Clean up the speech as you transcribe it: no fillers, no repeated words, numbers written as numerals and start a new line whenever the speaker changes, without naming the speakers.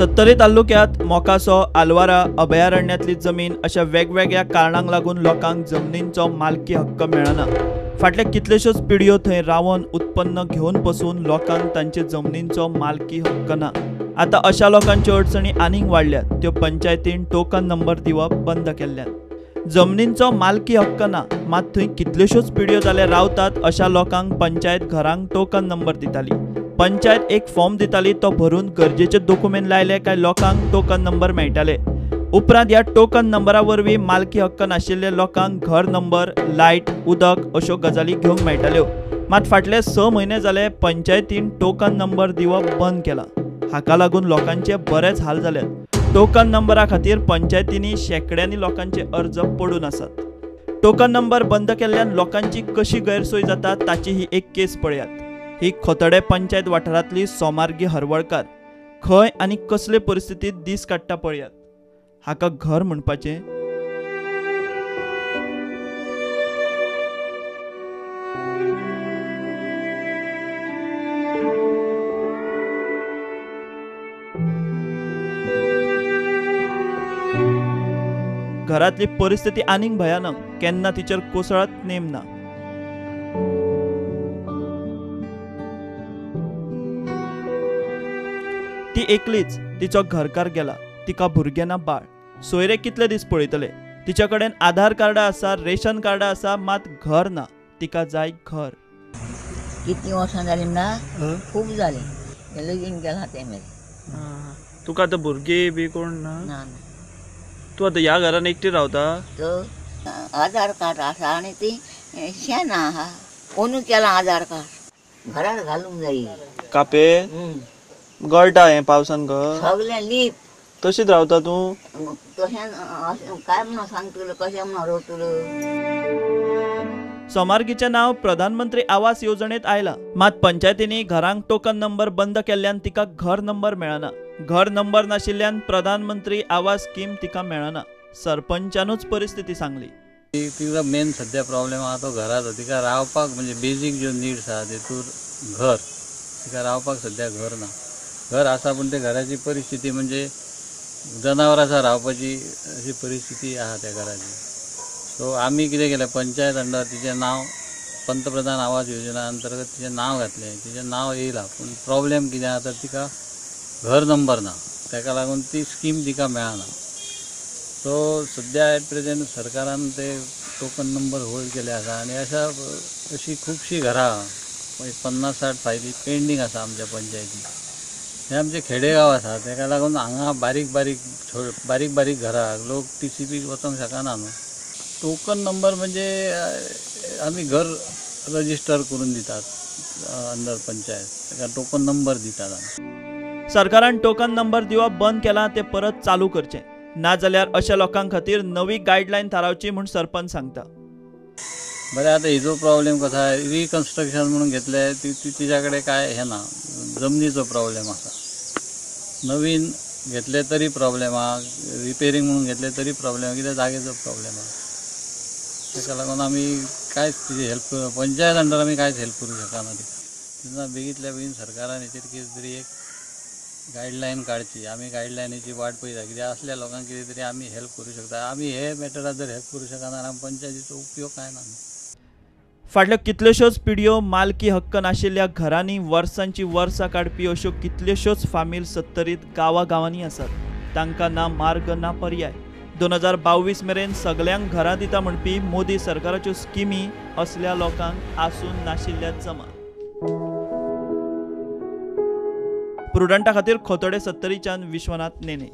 सत्तरी तालुक्यात मोकासो, आलवारा अभयारण्यातली जमीन अशा वेगवेगळ्या कारणांक लागून लोकांक जमनींचो मालकी हक्क मेळना। फाटल्या कितलेश्योच पिढयो थंय रावन उत्पन्न घेवन पसून लोकांक तांचे जमनींचो मालकी हक्क ना। आतां अशा लोकांच्यो अडचणी आनीक वाडल्यात, त्यो पंचायतीन टोकन नंबर दिवप बंद केल्ल्यान। जमनींचो मालकी हक्क ना, मात थंय कितल्योश्योच पिढयो जाल्यार रावतात अशा लोकांक पंचायत घरांक टोकन नंबर दिताली। पंचायत एक फॉर्म दिताली, तो भरून गरजेचे डॉक्युमेंट लायले काय लोकांक टोकन नंबर मेळटाले। उपरांत ह्या टोकन नंबरा वरवीं मालकी हक्क नाशिल्ले लोकांक घर नंबर, लायट, उदक अश्यो गजाली घेवंक मेळटाल्यो। मात फाटले 6 म्हयने जाले पंचायतीन टोकन नंबर दिवप बंद केला। हाका लागून लोकांचे बरेच हाल जाल्यात। टोकन नंबरा खातीर पंचायतींनी शेंकड्यांनी लोकांचे अर्ज पडून आसात। टोकन नंबर बंद केल्ल्यान लोकांची कशी गैरसोय जाता ताची ही एक केस पळयात। ही खोतडे पंचायत वाठारांतली सोमार्गी हरवळकार खंय आनी कसले परिस्थितीत दीस काडटा पळयात। हाका घर म्हणपाचें? घरातली परिस्थिती आनीक भयानक, केन्ना तिचेर कोसळत नेम ना। ती एकलीच, तिचो घरकार गेला, तिका भुरगें ना बाळ, सोयरे कितले दीस पळयतले। तिच्या कडेन आधार कार्ड आसा, रेशन कार्ड आसा, मात घर ना। तिका जाय घर।
कितली वर्सां जाली ना, खूब जाली, लगीन गेला ते मेरेन।
तुका आतां भुरगीं बी कोण ना? ना। तूं आतां ह्या घरान एकटी रावता?
आधार कार्ड आसा आनी ती शेण आहा, कोणूय केलां आधार कार्ड, घरार घालूंक जाय।
कापे गळटा हें पावसान घर
सगळें लीप।
तशीच रावता तूं?
तशें काय म्हणून सांगतलो, कशें म्हणून रावतलो।
सोमार्गीचें नांव प्रधानमंत्री आवास येवजणेंत आयलां, मात पंचायतींनी घरांक टोकन नंबर बंद केल्ल्यान तिका घर नंबर मेळना। घर नंबर नाशिल्ल्यान प्रधानमंत्री आवास स्कीम तिका मेळना। सरपंचानूच परिस्थिती सांगली।
तिका मेन सद्या प्रॉब्लेम आहा तो घराचो। तिका रावपाक म्हणजे बेजीक ज्यो नीड्स आहा तेतूर घर, तिका रावपाक सद्या घर ना। घर आसा पूण त्या घराची परिस्थिती म्हणजे जनावरां आसा रावपाची अशी परिस्थिती आहा त्या घराची। सो आमी कितें केलें, पंचायत अंडर तिचें नांव पंतप्रधान आवास योजना अंतर्गत तिचें नांव घातलें, तिचें नांव येयलां, पूण प्रॉब्लेम कितें आहा तर तिका घर नंबर ना, ताका लागून ती स्कीम तिका मेळना। सो सद्या एट प्रेजेंट सरकारान ते टोकन नंबर होल्ड केले आसा आनी अशा अशी खुबशीं घरां 50-60 फायली पेंडींग आसा आमच्या पंचायतीन। हे आमचे खेडेगांव आसा, ताका लागून हांगा बारीक बारीक बारीक बारीक घरां, लोक टीसीपीक वचोंक शकना न्हू। टोकन नंबर म्हणजे आमी घर रजिस्टर करून दितात अंडर पंचायत, ताका टोकन नंबर दितात आमी।
सरकारान टोकन नंबर दिवप बंद केला ते परत चालू करचें, ना जाल्यार अशा लोकां खातीर नवी गायडलायन थारावची म्हूण सरपंच सांगता।
बरें, आतां हिजो प्रॉब्लेम कसो आहा, रिकन्स्ट्रक्शन म्हणून घेतलें तिच्या कडेन काय हें ना, जमनीचो प्रॉब्लेम आसा। नवीन घेतले तरी प्रॉब्लेम आहा, रिपेरींग म्हणून घेतले तरी प्रॉब्लेम, कित्याक जागेचो प्रॉब्लेम आहा। ताका लागून आमी कांयच तिची हेल्प, पंचायत अंडर आमी कांयच हेल्प करूं शकना तिका। तेन्ना बेगींतल्या बेगीन सरकारान हेचेर कितें तरी एक गायडलायन काडची। आमी गायडलायनीची वाट पळयता, कित्याक असल्या लोकांक कितें तरी आमी हेल्प करूं शकता। आमी हे मॅटराक जर हेल्प करूं शकना जाल्यार पंचायतीचो उपयोग कांय ना।
फाटल्यो कितल्योश्योच पिढयो मालकी हक्क नाशिल्ल्या घरांनी वर्सांची वर्सां काडपी अश्यो कितल्योश्योच फामील सत्तरीत गांवागांवांनी आसात। तांकां ना मार्ग ना पर्याय। 2022 मेरेन सगल्यांक घरां दिता म्हणपी मोदी सरकाराच्यो स्किमी असल्या लोकांक आसून नाशिल्ल्या जमा। प्रुडंटा खातीर खोतोडे सत्तरीच्यान विश्वनाथ नेने।